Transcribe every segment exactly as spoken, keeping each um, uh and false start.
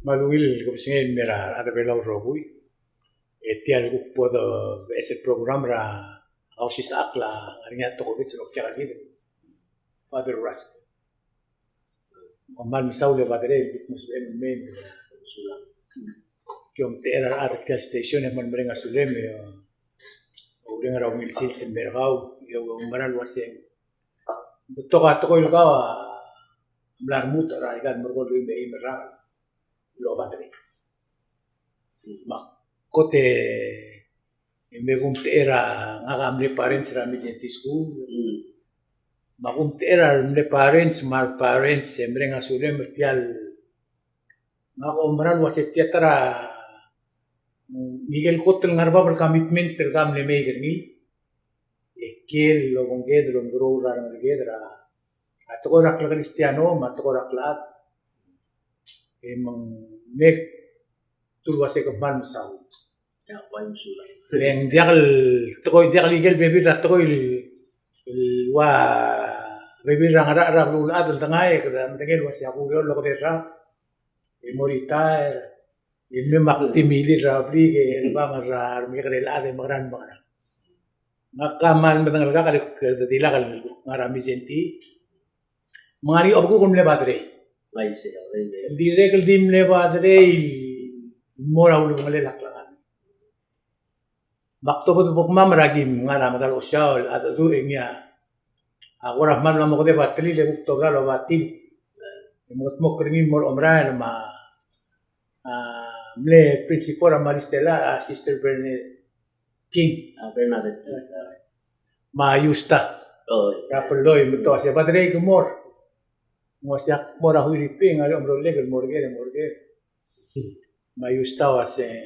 Kmal ungil el kebesengei el mei er a rechad er a Belau el rokui. E tia el kuk bo de beches el program er a Kausisechakl a ngar er ngii a tokubets el okiu er kid, Father Rusk. Kom kmal mesaul e Padre el kuk mo sebechem el mei. Ki omtechei er a rechad er tia el station e kmal mereng a sulem e oureng er a ungil sils el mei er kau e oumera el uasei ng betok a tekoi el kau a mla rengud er aika el merekong el lluich me a eim el rak el oba Padre. Me ak kot e me kumtechei er a, ngak a mle parents er a Mindszenty School. Me kumtechei er a mle parents me a re parents e mereng a sulem er tia el, ngak a oumera el uasei tia ta er a, mm, ngike el kot el ngar er a bab el commitment el ke mle make er ngii. E kiei el obengked el omekeroul er a rengeleked er a, a tekoi er a klekristiano me a tekoi er a klechad. E me ng me kdu el uasei ke kmal mesaul. Ia, bai mesulang. E ng diak el tekoi, diak el ikel bebil er a tekoi el, el ua bebil er a ngerachel er a beluulechad el dengai e kede medengei el uasei ak oureor el okedei el rak e mo retire. E mei me ak di milil er a blik e chelebangel er a remekekerei el chad e mekerang, mekerang. Ngak a kmal medengelkakl el kede dilak el ngar er a Mindszenty. Me ng ngar er ngii a obekuk el mle Padre. Ng dirrek el di mle Padre el mo er a ulebengelel a klengar. Me ak tobed el bo kmam er a kim ngar er a medal Osiaol el cheldecheduch e ngii a, a kora kmal mla mo okedeb a telil e kuk tobed el oba tir. E mengetmokl er ngii el mo er a omerael me a, a mle principal er a Maris Stella, a Sister Bernadette King. A Bernadette King. Me a Yusta. Oh, ia. Rapelloi, me te uasei, Padre, ke mo er. Ng uasei ak mo er a Huiriping, a le omerolek el mo er ker, mo er ker. Me a Yusta a uasei,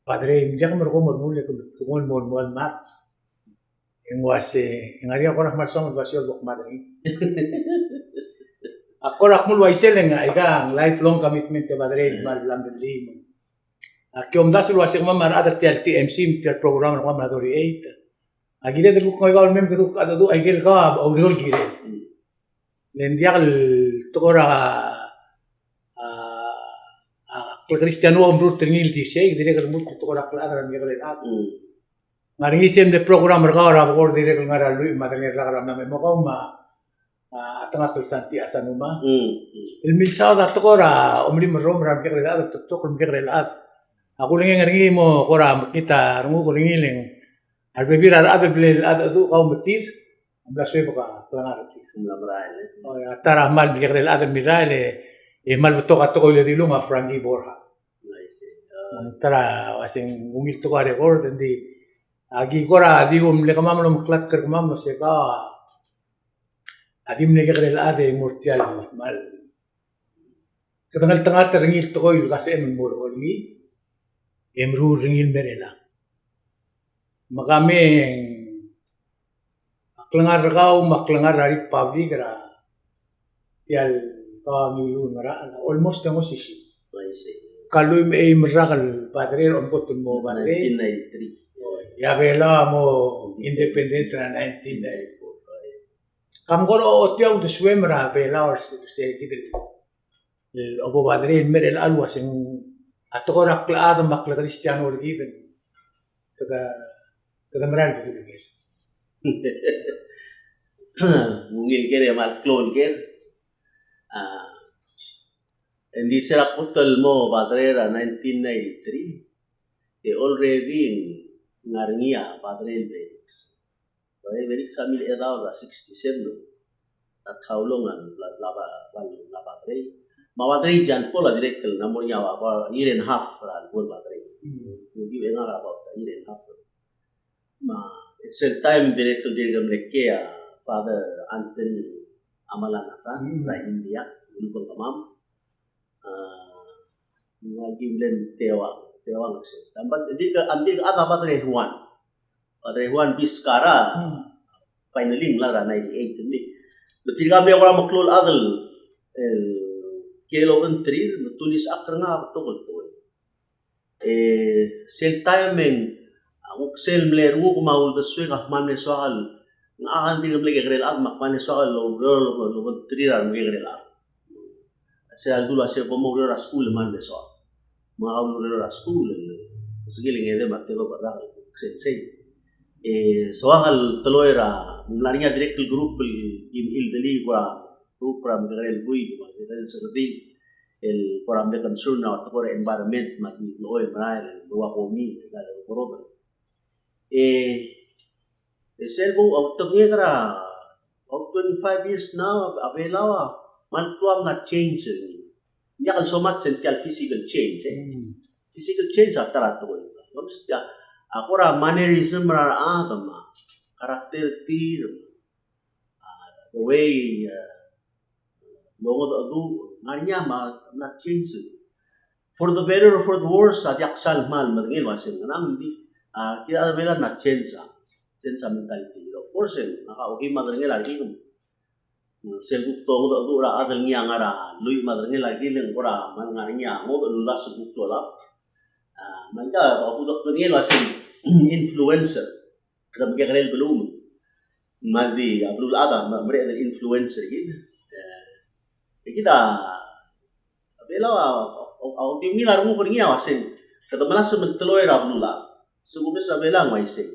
Padre, ng diak merekong el mo er a, ke mo er a, mo er a, mo er a. E ng uasei, e ng ngar er ngii a kora kmal soam el basio el bo kmad er ngii. A kora kmal uaisei e ng aika ng lifelong commitment e Padre, me a lambelii. A ki omdasu el uasei kemam a rechad er tia el T M C, tia el program er kemam er a thirty-eight. A kired el kuk ngai kau el mei me kede kuk cheldecheduch a ikel kau a oureor el kirel. Le ng diak el tekoi er a, a, a klekristiano a omerurt er ngii el di sei, dirrek el lmuut el tekoi er a klechad er a remekekerei el chad. Ngar er ngii sel mle program er kau er a bekord dirrek el ngar er a lluich me a tang el rak er a mla me mo kau me a, a, Tengakl Santy Asanuma. El milsaod a tekoi er a omelim el rrom er a remekekerei el chad, el betok el mekekerei el chad. A kulengei er ngii el mo kora mekngit a renguk er ngii el ng a rebebil er a rechad el blal cheldecheduch kau me tir a mla suebek a klengar er tir. Ng mla merael, e. Oi, a ta er a kmal mekekerei el chad el mirrael, e, e kmal betok a tekoi el dilung a Frankie Borja. I see. A. Ng ta er a uasei ng ungil tekoi a record, ng di, a ki kora di mle kemam el omeklatk er kemam el uasei kau a di mle kekerei el chad e mo er tia el kmal Kede ngeltengat er ngii el tekoi el ka sebechem el mo er ngii, e meruul er ngii el mei er chelechang. Me ka mei a klengar er kau me a klengar er a Republic er a tia el kau a ngiluu el ngerachel a almost e ng osisiu. I see. Ka lluich me a eim el rak el Padre er a omkot el mo Padre. Nineteen ninety-three. E a Belau a mo independent er a nineteen ninety-four. Ka mkora ochotii a uldesuem er a Belau er se, se kid el el obo Padre el mei er chelechang el uaseng a tekoi er a klechad me a klekristiano er kid, kede, kede merael el bedul ker. Ungil ker e kmal klou el ker. A, e ng di se er a kot el mo Padre er a nineteen ninety-three, e already ng ngar er ngii a Padre el Felix. Padre Felix a mle chedaol er a sixty-seven, no? That's how long a bla, bla, bla, bla, bla Padre. Me a Padre John Paul a dirrek el mla mo er ngii a, a year and a half er a lebo el Padre. Mm. Ng di ngak er a about a year and a half. Me sel taem dirrek el dirk mle kiei a Father Anthony Amalanath er a India, ulebengkemam. A, ng ua ki mle teuang, teuang se. Ng dirk, ng dirk a Padre Juan. Padre Juan Vizcarra, finally, ng mla er a ninety-eight, ng di. Me tirka a mle kora meklou el chad el, el kiei el obengterir, me te ulisechakl er ngak a betok el tekoi. E, sel taem e ng, a, kuk sel mle renguk me a uldesuek a kmal mle soak el, ng, a, ng dirk mle kekerei el chad me a kmal mle soak el, lo, lo, lo, lo, obengterir a remekekerei el chad. A se a ledu el uase bo mo oureor er a skuul me a mle soak. Me ngak a ulureor er a skuul, e se kid el ngedei me a teblo el rak el sensei. E soak el teloi er a, ng mla er ngii a dirrek el group el, el, el deli kora group er a mekekerei el buik, me a mekekerei el sekedil, el kora mle concern er a tekoi er a environment, me a di blechoel el merael, el ua komi, el kora. E, e sel bo, a ultebengek er a, about twenty-five years now, a Belau a, me a klou a mla change er ngii. Ng diak el so much sel tia el physical change, e. Mm. Physical change a ta er a tekoi. Ng mla, a kora mannerism er a rechad me a character er tir, a, the way, a, longedecheduch, ng ngar er ngii a mla change. For the better or for the worse, a diak sal kmal medengei el uase ng ngerang, ng di, a, kid a rechad er a Belau a mla change a, change a mentality. Of course, e, ngak a okeim me a derengel a rekik, sel kuk dongedecheduch er a chad el ngii a ngar er a lluich me a derengel a rekil e ng kora kmal ngar er ngii a ngodech el ulasech el kuk dolab. A, me aika a kuk medengei el uase ng influencer. Kede mekekerei el beluu me ng di a beluulechad a me, mereched el influencer er kid. E, e kid a, a Belau a, a, a, a di ungil a renguk er ngii a uase ng kede melasem el teloi er a beluulechad. Se kumes er a Belau a uaisei.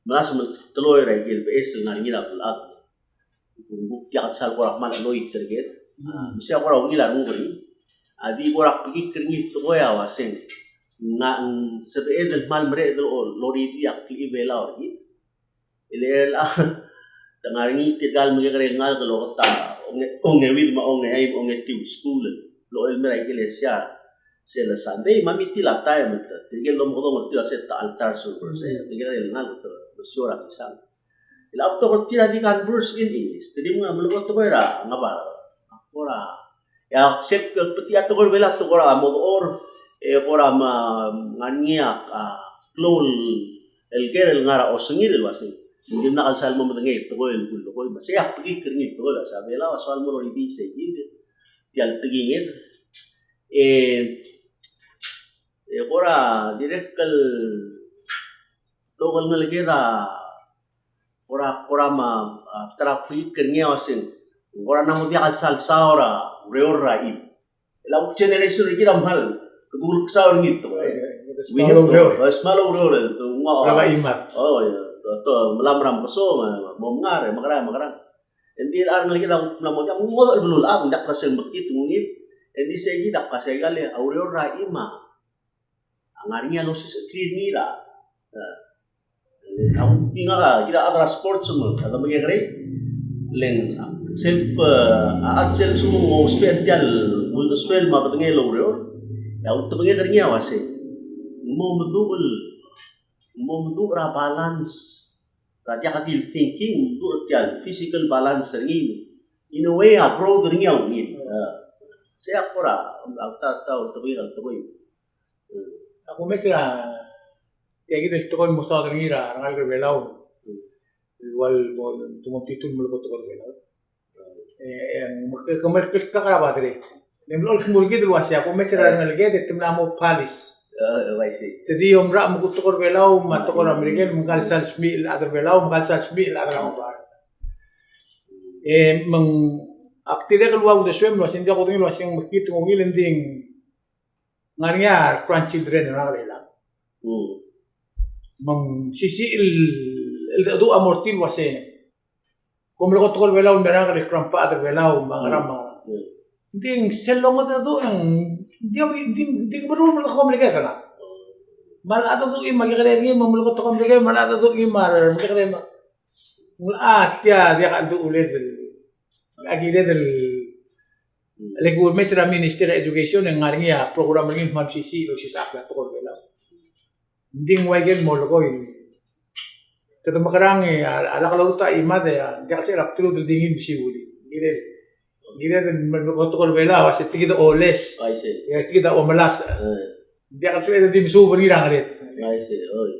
Melasem el teloi er a ikel beches el ngar er ngii er a beluulechad. Kuk diak el sal kora kmal cheloit er kid. Mm. Me sei a kora ungil a renguk er ngii. A di kora kbekikl er ngii el tekoi a uase ng, ng sebeched el kmal mereched el o, loridii a klechibelau er kid. E le, e le a, te ngar er ngii tirka el mekekerei el ngalek el oket a onge, ongeuid me a ongeai me a ongetiu el skuul el blechoel el mei er a ikelesia sel Sunday, me a mitil a taem, e te, tirke el domekedong er tir a se ta altar servers, e, tirke el ngalek el te, te sio er a kesang. E le a betok er tir a di converse in English, te di mle melekoi a tekoi er a Ngebard. A kora, e a sel betik a tekoi er a Belau a tekoi er a mo dechor, e kora me, ngar er ngii a, a, klou el, el ker el ngar er a osengir el uase ng dimlak el sal mo medengei a tekoi el kulekoi, me sei a kbekikl er ngii el tekoi el uase a Belau a soal mo loridii sei kid, tia el tekinged. E, e kora dirrek el, tekoi el ngeleked a, kora, kora me a, a, ta er a kbekikl er ngii a uase ng, kora ng mo diak el sal saul er a ureor er a chim. E le a generation er kid a kmal, kede uleksaod er ngii el tekoi. E, e, e, smal oureor. E, smal oureor, e, te, ngua, a, a, chimad. O, ia, te, te, melam er a mekesong, e, mo mengar, e, mekerang, mekerang. E ng di a rengeleked a kuk mla mo diak, ng ngodech el beluulechad, ng diak el kmo se ng mekngit, ng ungil. E ng di sei kid a kmo se a ikal, e, a ureor er a chim a, a ngar er ngii a losisecheklir er ngii er a, e, a kuk di ngak a, kid a chad er a sports me, a kede mekekerei, le ng, a, sel, e, a chad sel lsekum ng ousbech er tia el, uldesuel me a bedengel el oureor, e a ultebengek er ngii a uase ng mo meduch el, mo meduch er a balance, er a diak di el thinking, meduch er tia el physical balance er ngii. In a way, a growth er ngii a ungil. E, sei a kora, a ta, ta, ultebengek el tekoi. A kumes er a, tia kid el tekoi el mo saod er ngii er a rengalek er a Belau. El ua el mo, te mo metitur el melekoi a tekoi er a Belau. E, e, me ke, ke, me ke, ke, ke, ke, e mlo el kmo er kid el uase a kumes er a rengeleked e te mla mo polish. E, e, I see. Te di omerael el melekoi a tekoi er a Belau, me a tekoi er a Merikel, me ng kmal sal smiich el chad er a Belau, me ng kmal sal smiich el chad er a Ngebard. E, me ng, ak dirrek el ua uldesuem el uase ng diak kudengei el uase ng mekngit, ng ungil, e ng di ng ngar er ngii a grandchildren er ngak el chelechang. Mm. Me ng sisiich el, el cheldecheduch a mo er tir el uase, kom melekoi a tekoi er a Belau el mei er ngak el grandpa er a Belau, me a ngerang, me a ngerang. Mm. Ng di ng sel longedecheduch e ng di, di, di meruul el melekoi a Merikel er ngak. Me a cheldecheduch e me a kekerei er ngii me a melekoi a tekoi er a Merikel, me a cheldecheduch e me a remekekerei me a, ng locha tia diak a cheldecheduch el, a kired el, le kumes er a Ministry er a Education e ng ngar er ngii a program er ngii el kmal mesisiich el osisechakl a tekoi er a Belau. Ng di ng ua ikel mo lekoi. Kede mekerang e, a, a lak loltobed a chimad e, a, diak el sebechel a bdelud el di ngii el mesiulid. Kired, kired el melekoi a tekoi er a Belau, a se tia kid a oles. I see. E, tia kid a omelasech. E. Diak el sebeched el di mesuub er ngii er a ngeled. I see, oi.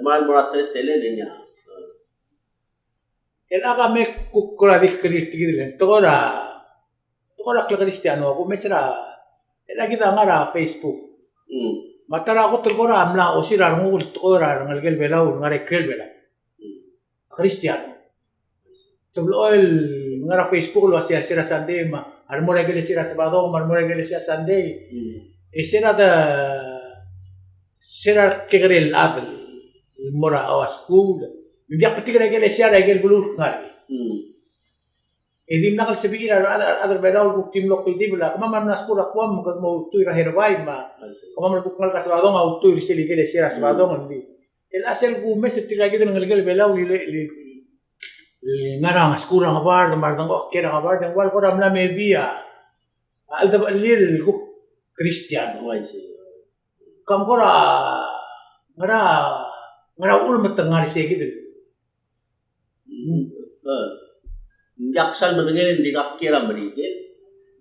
Kmal mo er a teletelel e ng. E le ak a me kuk kora di kerir tia kid el, tekoi er a, tekoi er a klekristiano, a kumes er a, e le kid a ngar er a Facebook. Mm. Me a ta er a kot el kora mla osir a renguk el tekoi er a rengelekel Belau el ngar er a ikrel Belau. Mm. Kristiano. Te blechoel ngar er a Facebook el uasei a se er a Sunday me a A remo er a ikelesia er a Sabadong, me a remo er a ikelesia er a Sunday. Mm. E se er a de, se er a kekerei el chad el mo er a skuul. Ng diak betik er a ikelesia er a ikel beluu el kngar er ngii. Mm. E dimlak el sebechir a rechad, a rechad er a Belau el kuk di mlo kldibel a kemam a mla skuul er a Guam, me kede mo ultuil er a Hereby, me a I see. Kemam el kuk ngalek er a Sabadong a ultuil er sel ikelesia er a Sabadong, mm, ng di. El a sel kumes er tirka kid el ngelekel Belau el, el, el ngar er a skuul er a Ngebard, me a redengchokl er a Ngebard, e ng ua el kora mla mebii a, a cheldebechel el kuk Kristiano. Oh, I see. Kam kora ngera, ngera uchul me te ngar er sei kid el. Mm. Eh, ng diak sal medengei, ng di kak kiei er a Merikel,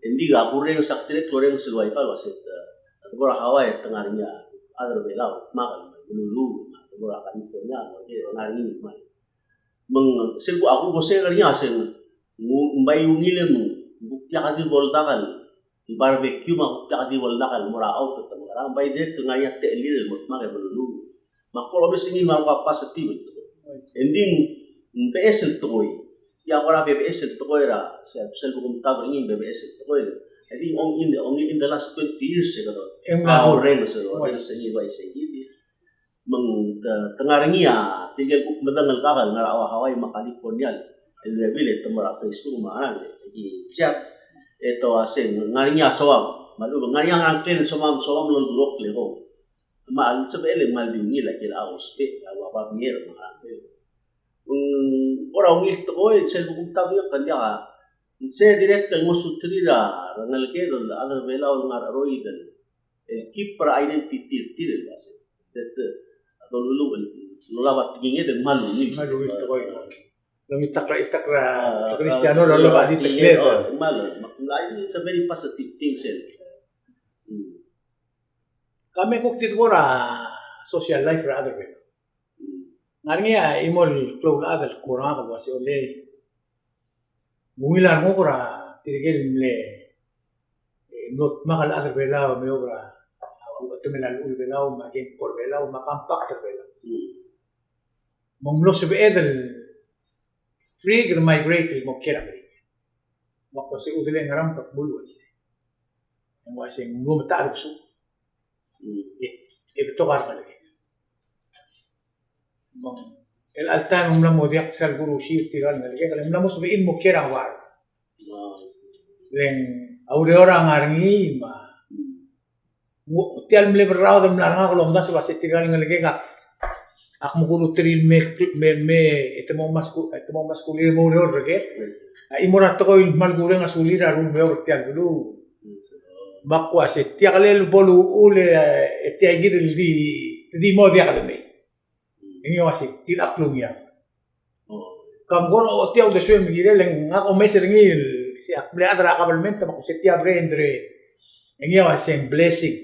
e ng di a kurrenges a kdirrek el orrenges el ua ikal uasei te, a debo er a Hawaii e te ngar er ngii a chad er a Belau, me a kmal meluluuch, me a debo er a California, me a ngar er ngii me a Me ng sel kuk a kuk osek er ngii a se ng, ng bai ungil e me ng kuk diak di bo el dak el barbecue me a kuk diak di bo el dak el mo er a out e te mekerang, bai dirrek el ngar er ngii a techellir el mo dmak e meluluuch. Me a kuk omes er ngii me a kuk a positive el tekoi. Ng di ng beches el tekoi. Tia kora bebeches el tekoi er a, sel, sel bo kumtab er ngii ng bebeches el tekoi. I think only in the, only in the last twenty years e kede, e ng mla, a, orrenges, orrenges er ngii el uaisei kid. Me ng te, te ngar er ngii a, tirke el kuk medengei el kak el ngar er a Hawaii me a California el bebil e te mo er a Facebook me a ngerang, e ki chat, e te uasei ng ngar er ngii a soam, me a lechub e ng ngar er ngii a ngerang klel el soam, soam el oldurokl e kong. Me a lsebechel e ng kmal di ungil a ikel a ousbech, a ua babier me a ngerang. Mm, kora ungil tekoi, sel bo kumtab er ngii e ng diak a, ng se dirrek el ngosuterir a rengeleked el chad er a Belau el ngar er a cheroid el el keep er a identity er tir el uasei. Te, te, a doluluuch el, el olab a tekinged e ng kmal ungil. Kmal ungil tekoi. Ng ngitaker, ngitaker a, a, Kristiano el olab a di tekinged, tekinged, o, e ng kmal, me a, it's a very positive thing, sel. Mm. Ka me kuk di debo er a social life er a chad er a Belau. Ng ngar er ngii a chimo el klou el chad el kmo er ngak el uasei, olei, ng ungil a renguk er tirke el mle, e, mlo dmak el chad er a Belau, me oba er a, a, a, temel a llechul Belau, me a kempo er a Belau, me a compact er a Belau. Mm. Me ng mlo sebeched el free, kede migrate el mo kiei er a Merikel. Me ak uasei, "Udelei, ngera me ke kmo el uaisei?" E ng uasei, "Ng mlo metach a luksu." Mm. E, e betok a rengelekek. Me ng, el chelecha el taem e ng mla mo diak sal kurusiu er tirka el ngelekek, le ng mla mo sebechir el mo kiei er a Ngebard. Wow. Le ng a ureor a ngar er ngii me a, mm, ng, tia el mle berraod el mla er ngak el omdasu el uasei tirka el ngelekek a ak mo kuruterir el me, me, me, e te mo meskul, e te mo meskulir el mo oureor er ker. A chimo er a tekoi el kmal kureng a sulir a rulemeob er tia el beluu. Me ak uasei tia kid el bo luchul e, e tia kid el di, di mo diak lemei. E ngii a uasei, tia ak lungiang. Kam kora ochotii a uldesuem el kirel, e ngak a omes er ngii el, se ak mle chad er a government, me ak uasei tia brain drain. E ngii a uasei blessing.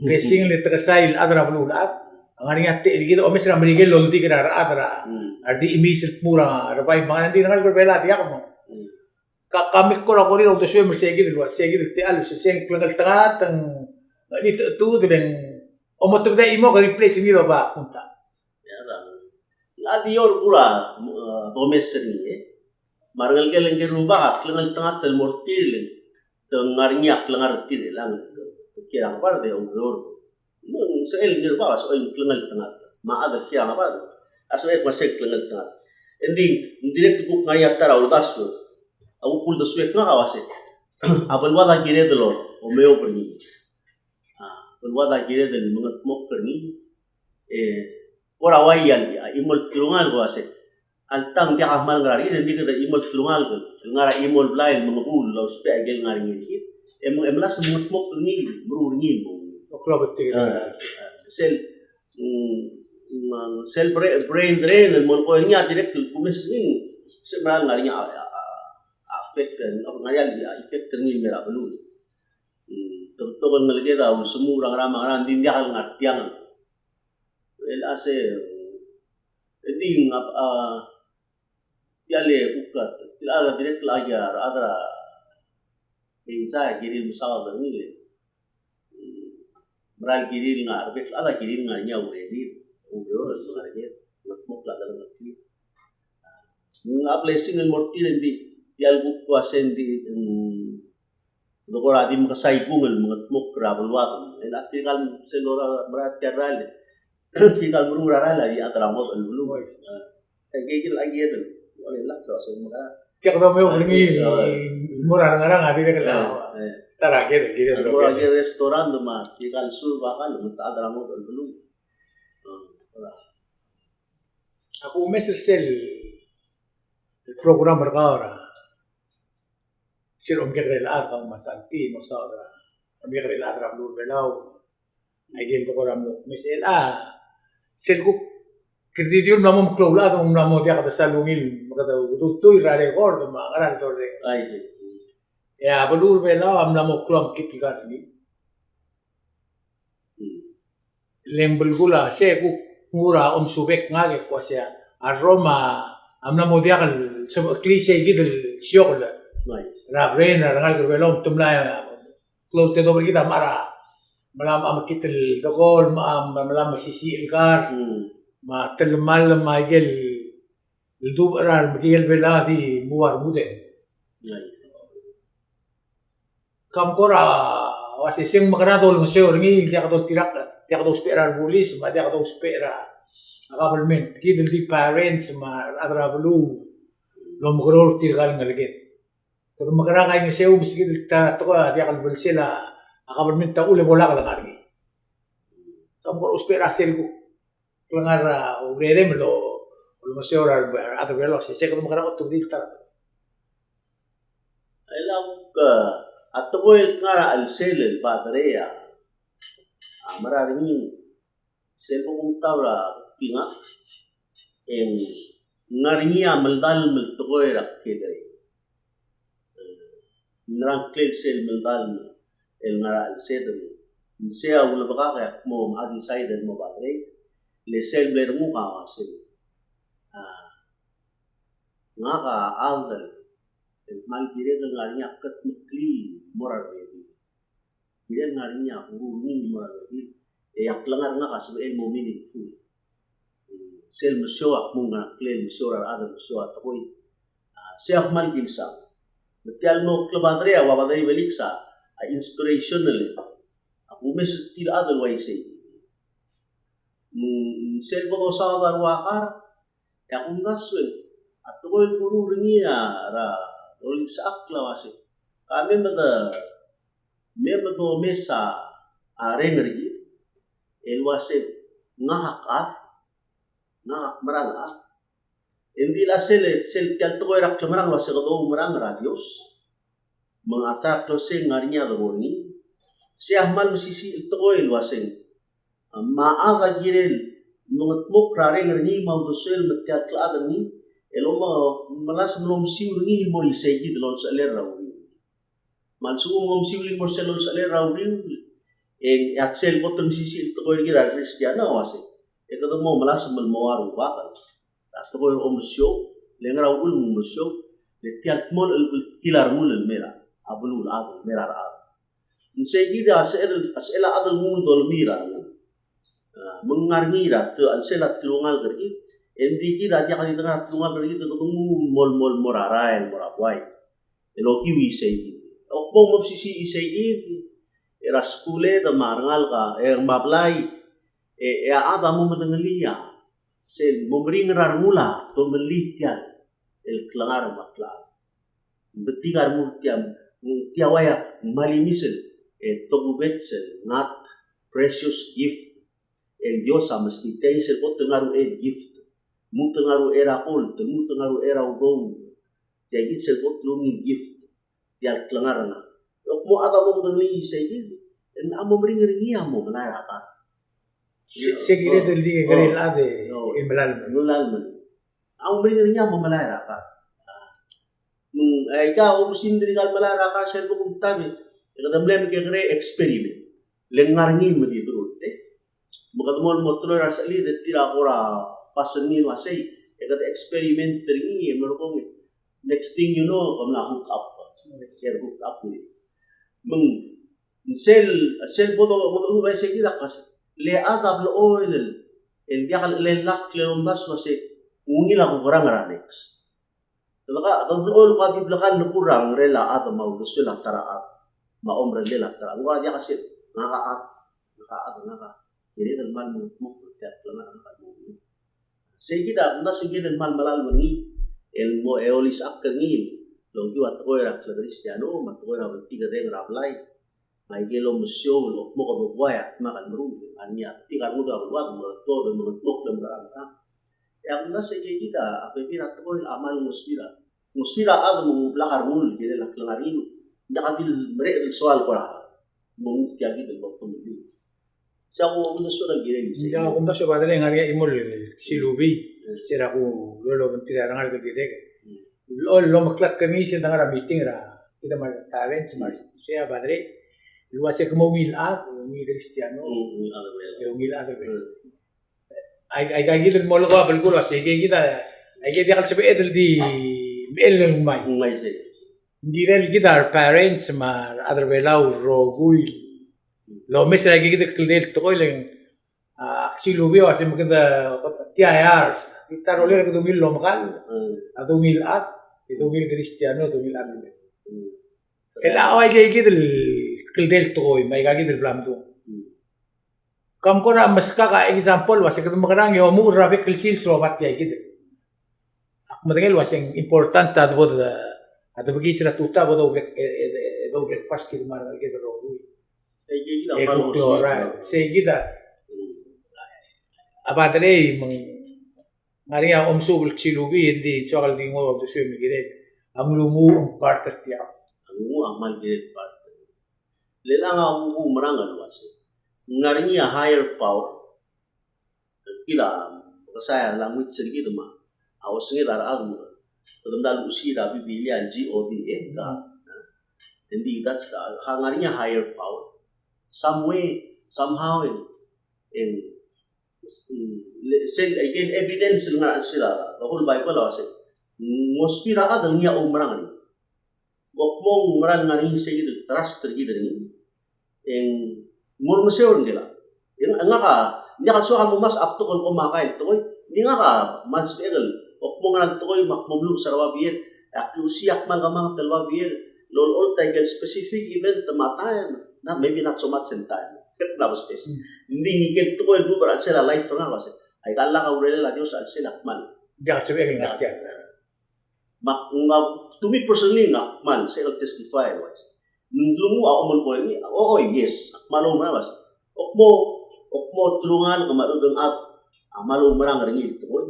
Blessing el tekesai el chad er a beluulechad. A ngar er ngii a techellir kid, omes er a Merikel el oldik er a rechad er a, mm, a re di chemiis el tmuu er a rebai me a ngerang, ng di rengalek er a Belau a diak me. Mm. Ka, ka me kora korir a uldesuem er se kid el ua, se kid el techall, se, se ng klengeltengat, ng di te, te, te, ng omotebedii a chimo, ke replace er ngii el oba kunta. Ia, a di ua kora, e, domes er ngii, e. Me a rengelekel ngike el rubak a klengeltengat el mo er tir, le te ngar er ngii a klengar er tir, e, le ng kiei er a Ngebard e oureor. Me ng sebechel ngike el rubak a sebechel klengeltengat. Me a chad el kiei er a Ngebard a sebechel kmo se klengeltengat. Engdi, ng dirrek el kuk ngar er ngii a ta er a uldasu. A kuk uldesuek ngak a uasei, a beluad a kired el omeob er ngii. A beluad a kired el mengedmokl er ngii. E, kora uaia, a chimo el telungalek el uasei, alta ng diak a kmal ngar er ngii, e ng di kede chimo el telungalek el ngar er a chimo el blai el mengebuul el ousbech a ikel ngar er ngii er kid. E, e melasem el mengedmokl er ngii, meruul er ngii el mo ungil. Oklobet er tir. A, sel, mm, mm, sel bra-, brain drain el molekoi er ngii a dirrek el kumes er ngii, se mera el ngar er ngii a, a, a, a effect, a ngar er ngii a effect er ngii el mei er a beluu. Mm, te betok el ngeleked a ulsemuul er a ngerang me a ngerang, ng di ng diak el ngar tiang. Well, a se, e di ng, a, tia el kuk, tia el dirrek el a, a rechad er a, e ng sa kirir el mesaod er ngii le. Mm, mera el kirir el ngar, a rebek el chad a kirir el ngar er ngii a urerir, ureor el ngar er ngii, mengedmokl a delengcheklir. Ng a blessing el mo er tir, e ng di, tia el kuk uasei, ng di, mm, Ng kora di mekesai kung el mengedmokl er a beluad. E a tirka el sel lora mera tia el rael. Tirka el meruul er a rael a di chad er a ngodech el beluu. E kid a kired el, ua le lak el uase mekera. Tia kede mo er ngii el mo er a rengerang a dirrek el ta er a kired, kired el mo er a kired el restaurant me tirka el serve a kall me te chad er a ngodech el beluu. Ak omes er sel program er kau er a sel omkekerei el chad, kau me a Santi, mo saod er a omkekerei el chad er a beluu er a Belau. Aike el tekoi er a mlo kmes el a sel kuk kede di ua mla mo meklou el chad, mla mo diak de sal ungil me kede ultuil er a record me a ngera el torrenges. Ai, sei. E a beluu er a Belau a mla mo klou a mekngit el kar er ngii. Le ng belkul a se kuk nguu er a omesubek ngak e kuk uasei a rrom a mla mo diak el sebecheklii sei kid el siokl er a brain er a rengalek er a Belau me te mla klou el tedobech er kid a mla er a, mla mekngit el tekoi, mla, mla mesisiich el kar, me a telemall me aike el dubech er a remekiei el Belau a di mo ua rengudem. Kam kora uase se ng mekera dolengeseu er ngii, diak doltirakl, diak dousbech er a rebulis, me a diak dousbech er a government. Kid el di parents me a rechad er a beluu el omekeroul er tirka el ngeleked. Kede mekera kaingeseu me se kid el ta er a tekoi a diak el belsel a government a uchul e bo lak lengar er ngii. Kam kora ousbech er a sel kuk klengar er a urerem el olengeseu er a rechad er a Belau, se, se kede mekera otobedii el ta er a tekoi. Aika kuk a tekoi el kngar er a chelsel el padre a, a mera er ngii, sel bo kumtab er a kuk ngak, e ng ngar er ngii a meldalem el tekoi er a kekerei. Ng ngerang ngklel sel meldalem el ngar er a chelsed, me sei a ulebekak e ak mo, a decide el mo padre, le sel mle renguk a uasei, a, ngak a chad el kmal kirek el ngar er ngii a kedmeklii el mo er a rebebil. Kirek el ngar er ngii a kuruul er ngii el mo er a rebebil. E a klengar er ngak a sebechel el mo meaningful. Sel mesiou, ak mo ngerang ngklel mesiou er a rechad el mesiou a tekoi. A, sei a kmal kilsang. Me tia el mo klepadre a ua Padre Felix a, a inspirational. A kumes er tir el chad el uaisei. Mm, sel bo dosaod a rua kar, e a kumdasu e a tekoi el kuruul er ngii a, er a, olisechakl a uasei, ka me mede, me mede omes a reng er kid el uasei, ngak a chad, ngak a mera el chad. E ng di el a sel, sel tia el tekoi er a klemerang el uasei kede oumerang er a Dios. Me ng a ta er a klebesei el ngar er ngii a debo er ngii. Sei a kmal mesisiich el tekoi el uasei, me a chad a kirel mengedmokl er a reng er ngii me a uldesuel me tia el klechad er ngii, el omelasem el omesiu er ngii el mo er isei kid el olsechelel er a uriul. Me a lsekum ng omesiu el mo er sel olsechelel er a uriul, e ng, e a sel kot el mesisiich el tekoi er kid a Kristiano a uasei, e kede mo melasem el mo ua rubak er a tekoi er a omesiou, le ngera uchul me ng omesiou, le tia el dmolech el, el kil a rengul el mei er a, a beluulechad el mei er a rechad. Ng sei kid a sel, a sel a chad el nguu el dolemii er a rengul. A, me ng ngar er ngii er a te, a chelsel a telungalek er kid, e ng di kid a diak di dengar a telungalek er kid, e kede nguu el mo, mo, mo er a rael, mo er a buai. El okiu isei kid. Ak mo mesisiich isei kid er a skuled me a rengalek a, e, me a blai, e, e a chad a mo medengelii a sel mo meringel er a rengul a tomellii tia el klengar me a klechad. Ng betik a rengul tia, tia ua ia ng malimisel el tokubets el ngat, precious gift el Dios a meskid. Tia sel kot el ngar er a uchei el gift. Lmuut el ngar er a uchei er a gold, lmuut el ngar er a uchei er a udoud. Tia kid sel kot el ungil gift. Tia el klengar er ngak. E ak mo chad a mo medengelii isei kid, e ng mo meringel er ngii a mo melai er a kar. Se, se kired el di kekerei el chad e melalem. Melalem. A mo meringel er ngii a mo melai er a kar. Mm, e aika oumesingd er aika el melai er a kar sel bo kumtab e kede mle mekekerei experiment. Le ng ngar er ngii me di deruul, e. Me kede mo, mo teloi er a sechelid e tir a kora pass er ngii el uasei, e kede experiment er ngii, e mlo kongei. Next thing you know, ke mla hook up. Ke hook up er ngii. Me ng sel, sel bo do, bo do, uaisei kid a kas, le chad a blechoel el, el diak el, le lak le lomdasu el uasei, ungil a kukerang er a next. Te deka, te blechoel el kuk di blechoel el ngerel a chad me a uldesuel a ta er a chad. me a omerellel a ta er a, ng kora diak a sel, ngak a chad, ngak a chad, ngak a, kirel el kmal mo, mo, mo, mo, mo, mo, mo, mo, Sei kid a, ng sei kid el kmal melalem er ngii el mo, e olisechakl er ngii el ongekiu a tekoi er a klekristiano me a tekoi er a bltikerreng er a blai. Me aike el omesiou el kmo kede buai a dmak el meruul, a ngar er ngii a betik a rengud er a beluad, me kede tuobed el mengetmokl el mekerang, mekerang. E a kumdasu e sei kid a bebil er a tekoi el kmal ngosuir a, ngosuir a chad me ng blak a rengul el kirel a klengar er ngii. Ng diak di el mereched el soal kora mo tia kid el bottom line. Sei a kumdasu e ng kirel sei. Ng diak, kumdasu e Padre, ng ngar er ngii a chimo el silubii, se er a kulolobengterir a rengalek el dirrek. Mm. Lo, lomeklatk er ngii sel dengar er a meeting er a, kid me a parents, me a, sei a Padre, el uase ke mo ungil chad, ungil Kristiano, mm, ungil chad er a Belau. E ungil chad er a Belau. Mm. Ai, ai, aika kid el mo leko a belkul el uase, aike kid a, aike diak el sebeched el di mechell el ngmai. Ngmai sei. Ng kirel kid a re parents me a rechad er a Belau el rokui el omes er aike kid el kldei el tekoi, le ng, a, ak silubii a uase me kede, tia e a ars, di ta rolel e kede ungil el omekall, mm, a de ungil chad, e de ungil Kristiano, de ungil chad. Mm. El a, aike kid el kldei el tekoi, me aika kid el bla mdung. Mm. Kam kora meskak a example el uase kede mekerang e omuchel er a bek el sils el oba tia kid. Ak medengei el uase ng important a debo de, a debekiis er a tutau bo de, e, e, e, de breakfast kid me a rengalek el rokui. E kuk klou er a, sei kid a, a Padre, me ng ngar er ngii a omesuub el silubii, e ng di soak el di nguu a uldesuem el kirel a nglunguuch a part er tiang. A nglunguuch a kmal kirel part. Le chelechang a kuumerang el uase ng ngar er ngii a higher power. Kid a, kesai a language er kid me a osenged a rechad me kede mla luchesii er a Biblia el G O D, e, God. Indeed, that's the, a ngar er ngii a higher power. Some way, somehow, e ng, e ng, le, sel, aike el evidence el ngar er a chelsel a, the whole Bible a uase ng ngosuir a chad el ngii a oumerang er ngii. Bo kmo ng mera el ngar er ngii sei kid el trust er kid er ngii, e ng mo er meseu er ngii a. E ng, ngak a, ng diak el soak el mo mas a betok el kmo a kai el tekoi, ng di ngak a kmal sebechek el, bo kmo ng ngera el tekoi me ak mo mluches er a babier, e ak luchesii a kmal kemanget el babier el olecholt aike el specific event me a time, not, maybe not so much in time. Kede mla space. Hmm. Ng di ngike el tekoi el duubech er a chelsel a life er ngak el uase, aika el lak a urerel a Dios er a chelsel a kmal. Diak el sebechek el ngar tiang. Me ak, ngak, to me personally, ngak a kmal sebechek el testify el uase ng nglunguuch a omelekoi er ngii, o, o, yes, ak kmal oumerang el uase, o kmo, o kmo telungalek me a lechub e ng chad a kmal oumerang er ngii el tekoi,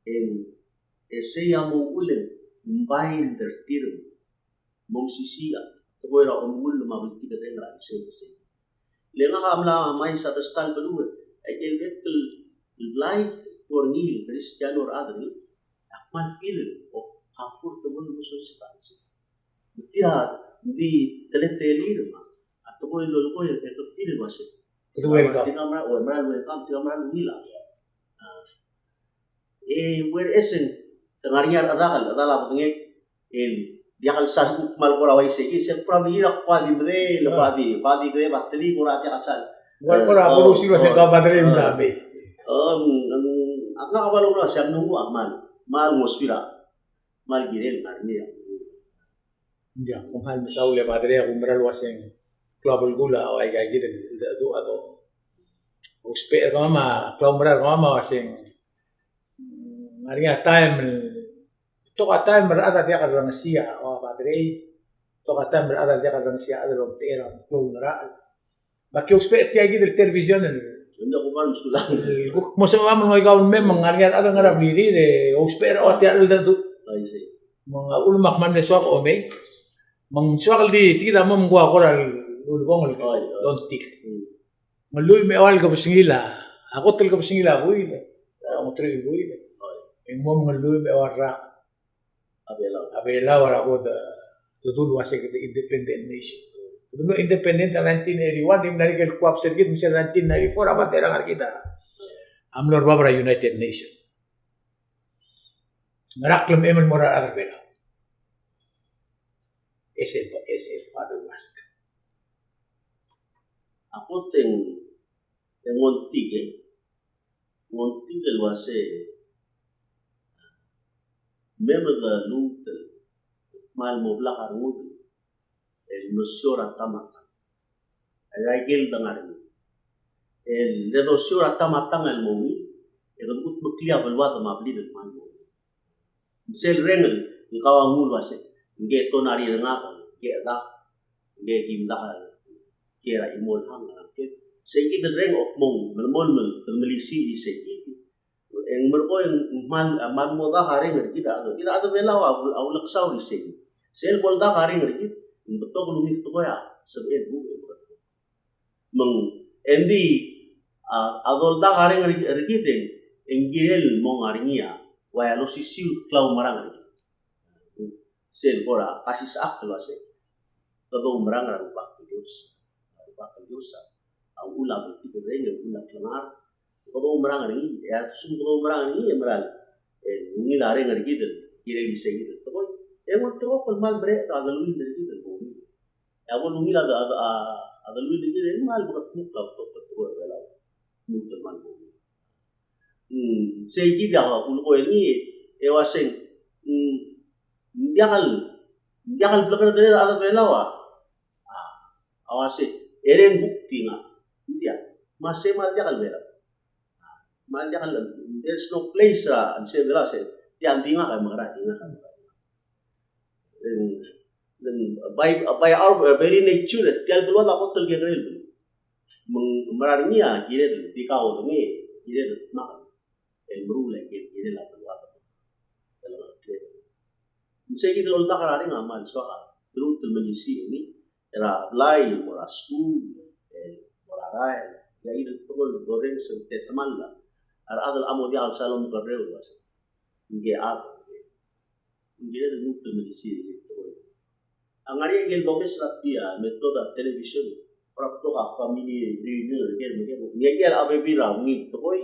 e ng, e sei a mo uchul e ng bind er tir, mo mesisiich a tekoi er a omengull me a bltikerreng er a chelsel, chelsel. Le ngak a mla mesa a ta er a beluu, aike el bek el blai el tuo er ngii el Kristiano el rechad er ngii, ak kmal feel el, o, comfortable el mo soiseb er a chelsel. Me tia, ng di teletelir me a tekoi el lolekoi e ke feel el uase, kede welcome. Tirka mera, o, mera el welcome, tirka mera el ungil a. A. E, whereas e ng, te ngar er ngii a rechad el, chedal a bedengek, el diak el sal kuk kmal kora uaisei kid, se probably a kua di medei, el kua di, kua di kede ba teli kora diak el sal. Kora, kora, kora uaisei el uase ng kau Padre el mla mei. Em, em, ak ngak a kmal oumerang el uase a nglunguuch a kmal, kmal ngosuir a, kmal kirel ngar er ngii a. Ng diak, kom kmal mesaul e Padre, a kumerang el uase ng klou a belkul a, o aika kid el, el, el, a do. Ousbech er kemam a, klou a kumerang er kemam a uase ng, mm, ngar er ngii a taem el, betok a taem el rechad a diak el rengesii a, o, a Padre, betok a taem el rechad a diak el rengesii a chad el omtechei er a klou el ngerachel. Me aki ousbech er tia kid el television el, el kuk mo sebecham el ngoikau el mei me ng ngar er ngii a rechad el ngar er a blirir e ousbech er a, o, tia el dedu. I see. Me ng a uchul me ak kmal mle soak el omei. Me ng soak el di, tia kid a mo mengkua kora el ulebongel el, oi, oi, dontik. Hmm. Ng lluich me a eua el kebesengil a, a kot el kebesengil a buil, a ongeteruich el buil. Oi. E ng mo me ng lluich me a eua el rak. A Belau. A Belau a ko de, de dulu el uase kede independent nation. Kede mlo independent er a nineteen eighty-one, di mla er ngii el collapse er kid, me sel nineteen ninety-four a mad er a ngar er kid a mlo er bab er a United Nation. Ngera klemechem el mo er a rechad er a Belau? As a, as a father ask. A kot e ng, e ng ontik e, ng ontik el uase, me meda lmuut el kmal mo blak a rengud el el mesiou er a ta me a tang. Aike el dengar er ngii. El redosiou er a ta me a tang el mo ungil, e kede kudmeklii a beluad me a blid el kmal mo ungil. Sel reng el kau a nguu el uase, ngke tonari er ngak, ngke dak, ngke kim dak, ngke er a chimo el hang, ngke. Sei kid el reng a kmo ng melemolem el kede melisiich er sei kid. E ng merekong e ng kmal, a, kmal mo dak a reng er kid a, kid a chad er Belau a, a uleksau er isei kid. Sel bo ldak a reng er kid, ng betok el ungil tekoi a sebechel el buch e mekedmokl. Me ng, e ng di, a, a doldak a reng er, er kid e ng kirel mo ngar er ngii a, ua losisiu el klaumerang er kid. Sel kora kasisechakl el uase, kede oumerang er a Rubak el Dios. A Rubak el Dios a, a uchul a betik el reng, a uchul a klengar, kede oumerang er ngii, e a lsekum kede oumerang er ngii, e mera el, e, ungil a reng er kid el kirel isei kid el tekoi. E ng ulterekokl el kmal merek a deleuill er kid el mo ungil. E a bo lungil a, a, a, a deleuill er kid e ng kmal mekedmokl a betok el tekoi er Belau. Lmuut el kmal mo ungil. Mm, sei kid a kulekoi er ngii, e uaseng, mm, ng diak el, ng diak el blekeradel a rechad er Belau a, a, a uase, e reng kuk di ngak. Ng diak, me sei me a diak el Belau. Me a diak el, there's no place er a, a sei Belau a se, tia ng di ngak e mekera, di ngak e mekera. Then, then by, by our very nature, tia el beluad a kot el kekerei el beluu. Me ng mera er ngii a kired el di kau, ng kired el dmak el meruul a ikel kirel a beluad. Me sei kid el oldak er a reng a kmal soak a, te lmuut el melisiich er ngii, er a blai, el mo er a skuul, el mo er a rael, e a ikel tekoi el dorrenges el tetemall a rechad el mo diak el sal omekerreu el uase, ngke chad, ngke, ng kired el lmuut el melisiich er ngii el tekoi. A ngar er ngii a ikel domes er a tia, me a method er a television, kora betok a family reunion, er ker, me ker, ngii a ikel a bebil er a ungil tekoi,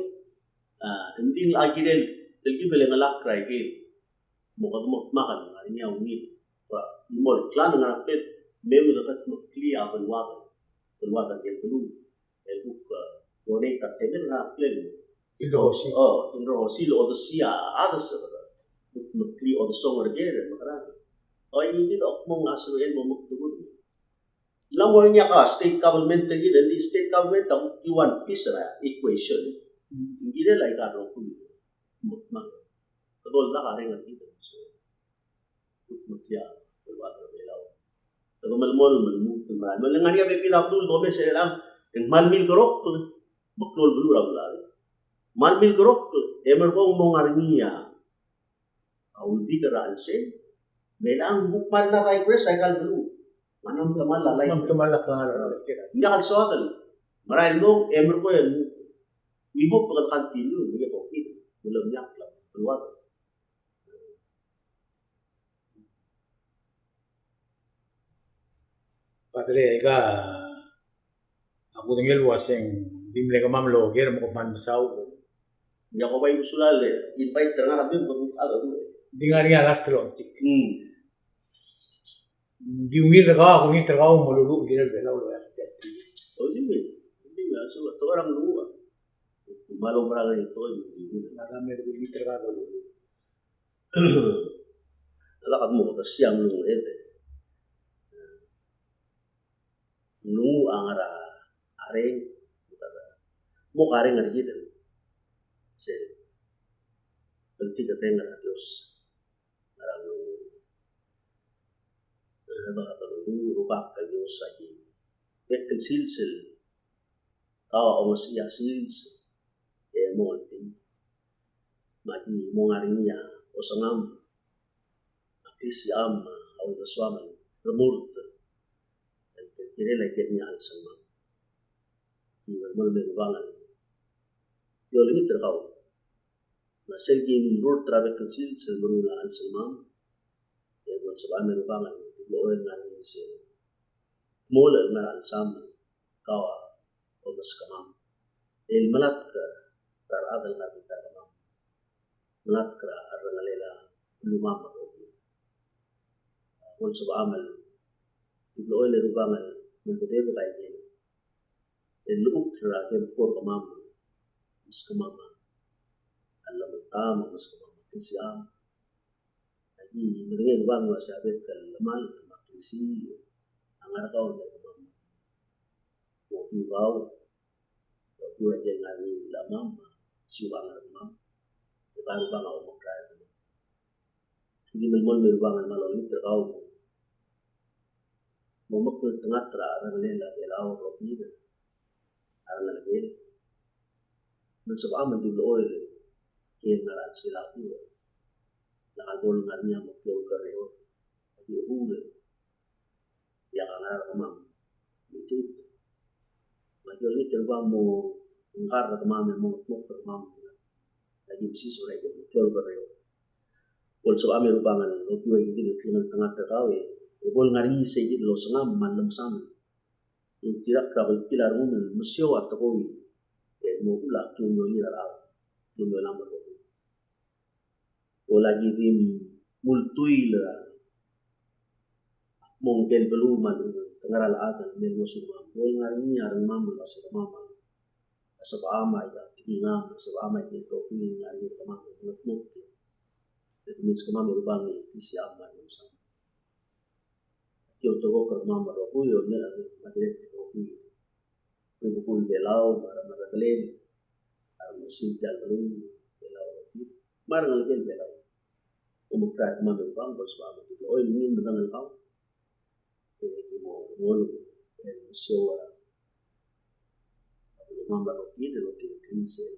a, ng di ng locha kirel, telkib el chengelakl er a ikel, mo kede mo dmak el ngar er ngii a ungil. Kora, imo el klan el ngar er a plate, me mo de kudmeklii a beluad, beluad er a ikel beluu. El kuk, e, donate a temel ngar er a plate. Ilrosi. O, ilrosi el odesii a chad el sebeched. Kudmeklii odesongel er ker, mekerang. O, ngii di a kmo ng sebechel el mo mekdubech. Ng mla mo er ngii a state government er kid, e di state government a kuk di one piece er a equation. Ng kirel a ika el rokui. Mo dmak. Kede oldak a reng er kid. Kudmeklii a beluad er a Belau. Kede melemolem el lmuut el merael. Me le ngar er ngii a bebil a beluu el domes er chelechang, e ng kmal milkerokl, meklou el beluu er a Belau. Kmal milkerokl, e merekong mo ngar er ngii a uldik er a chelsel. Me chelechang kuk kmal mla digress a ika el beluu. Me ng mla temall a life. Me ng mla temall a klengar er a, ng diak el soad el merael el mong, e merekong e, we hope kede continue, me ng diak el okil, me le ng diak el beluad. Padre, aika a kudengei el uaseng di mle kemam el oker me kom kmal mesaul. Ia, ko bai usual el invite er ngak a bim, ko duk a duk. Di ngar er ngii a last el ongtik. Hmm. Di ungil er kau, kungit er kau, mo luluuch el kirel Belau el oeak tia el T V. O, di ungil. Di ungil, a lsekum a tekoi er a nglunguuch a, me a oumerang er ngii el tekoi, di ungil. Ngak a me de kungit er kau a doluluuch. A lak a mo odersii a nglunguuch e. Nglunguuch a ngar er a reng, mo ka reng er kid el sel bltikerreng er a Dios. Ngar er a nglunguuch. Ngar er a nglunguuch, Rubak el Dios, a ki bek el sils el kau a ongesechii a sils e mo ngeltengat. Me a ki mo ngar er ngii a osengam, a klisicham, a uldesuam el remurt el kirel a ikel ngii a chelsengmam. Ki melemolem e Rubak el di olengit er kau. Me sel ki mrurt er a bek el sils el meruul a chelsengmam, e bo lsebecham e Rubak el di blechoel ngar er ngii sel dmolech el ngar er a chelsam el kau a omeskemam. El melatk er a rechad el ngar er a bita er kemam. Melatk er a cherrengelel a belumam me a rokui. Bo lsebecham el di blechoel e Rubak el melbedebek a ikel, el llechukl er a kemko er kemam, meskemam a llemeltaam, meskemam a klisicham. Aki medengei el Rubak el uasei a bek el llemalt me a klisiich ngar er kau el mei er kemam. Mo okiu kau, okiu a ikel ngar er ngii el chemam, siukang er kemam. E kau a Rubak a omekra er kemam. Ki di melemolem e Rubak el kmal olengit er kau mo mekngeltengat er a cherrengelel a Belau el rokir a rengelekel. Me ng sebecham el di blechoel el kiei el ngar er a chelsel a kuk, lak bo lengar er ngii a mo klou el kerreor, a di chebuul el diak a ngar er kemam el mitut. Me aki olengit e Rubak mo ngkar er kemam e mo ngetmokl er kemam. Aki mesiou er a ikel mo klou el kerreor. Bo lsebecham e Rubak el okiu a ikel klengeltengat er kau e bo lengar er ngii seikid el osengam me a llemesam el ultirakl er a belkil a rengum el mesiou a tekoi el mo uchul a klungiolir a rechad, klungiolam el rokui. Bo lak ki di mo ultuil er a kmo ngike el beluu me a lechub e ng ngar er a rechad el mei el ngosukemam. Bo lengar er ngii a rengmam el oselemam a sebecham a ika tekingam, sebecham a ika el rokui el ngar er ngii er kemam el mengetmokl. E kemiu kemam e Rubak e klisicham me a llemesam. Aki oltobed er kemam el rokui, e olengit a rengmam el rokui. Rubekul Belau, me a remerrekelel a remechesil tia el beluu, Belau el rokir, me a rengelekel Belau. Omekra er kemam e Rubak, bo lsebecham el di blechoel ngii el medengei el kau. E ki mo, mo, el mesiou a belumam el rokir, el rokir el klisichel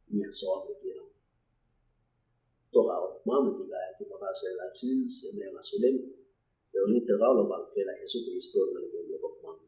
ngii a soam el kirel. Betok a kemam e tirka a ki mo ta er sel sils, e mereng a sulem. E olengit er kau el Obak el Jesús Kristo el ngelekem el obekmam.